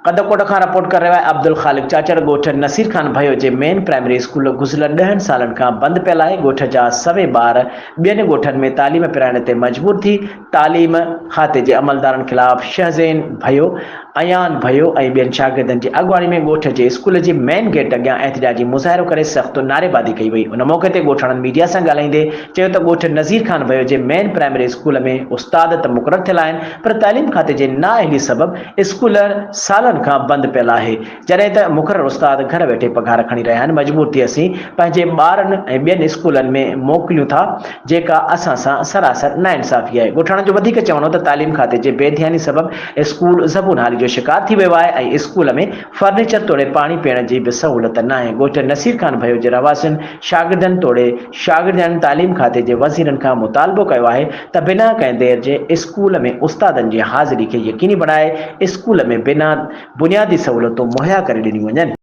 ڪنڌڪوٽ کان رپورٽ ڪري رهيو آهي عبدالخالق چاچڙ ڳوٺ نصير خان ڀيو جي مين پرائمري اسڪول گذريل ڏهن سالن کان بند پيل آهي ڳوٺ جا سوين ٻار ٻين ڳوٺن ۾ تعليم پرائڻ تي مجبور ٿي تعليم کاتي جي عملدارن خلاف شهزين ڀيو، ايان ڀيو ۽ ٻين شاگردن جي اڳواڻي ۾ ڳوٺ جي اسڪول جي مين گيٽ اڳيان احتجاجي مظاهرو ڪري سخت نعريبازي ڪئي وئي ان موقعي تي ڳوٺاڻن ميڊيا سان ڳالهائيندي چيو ته ڳوٺ نذير خان ڀيو جي مين پرائمري اسڪول ۾ استاد ته مقرر ٿيل آهن پر تعليم کاتي جي نااهلي سبب اسڪول سالن کان بند پيل آهي، جڏهن ته مقرر استاد گهر ويٺي پگهار کڻي رهيا آهن، مجبور ٿي اسين پنهنجي ٻارن ۽ ٻين اسڪولن ۾ موڪليون ٿا، جيڪا اسان سان سراسر ناانصافي آهي. ڳوٺاڻن جو وڌيڪ چوڻ هو ته تعليم کاتي جي بي ڌياني سبب اسڪول زبون حالي جو شڪار ٿي ويو آهي ۽ اسڪول ۾ فرنيچر توڙي پاڻي پيئڻ جي به سهولت ناهي، ڳوٺ نصير خان ڀيو جي رهواسين شاگردن توڙي شاگردياڻين تعليم کاتي جي وزيرن کان مطالبو ڪيو آهي ته بنا ڪنهن دير جي اسڪول ۾ استادن جي حاضري کي يقيني بڻائي اسڪول ۾ بنا بنيادي سهولتون مهيا ڪري ڏنيون وڃن.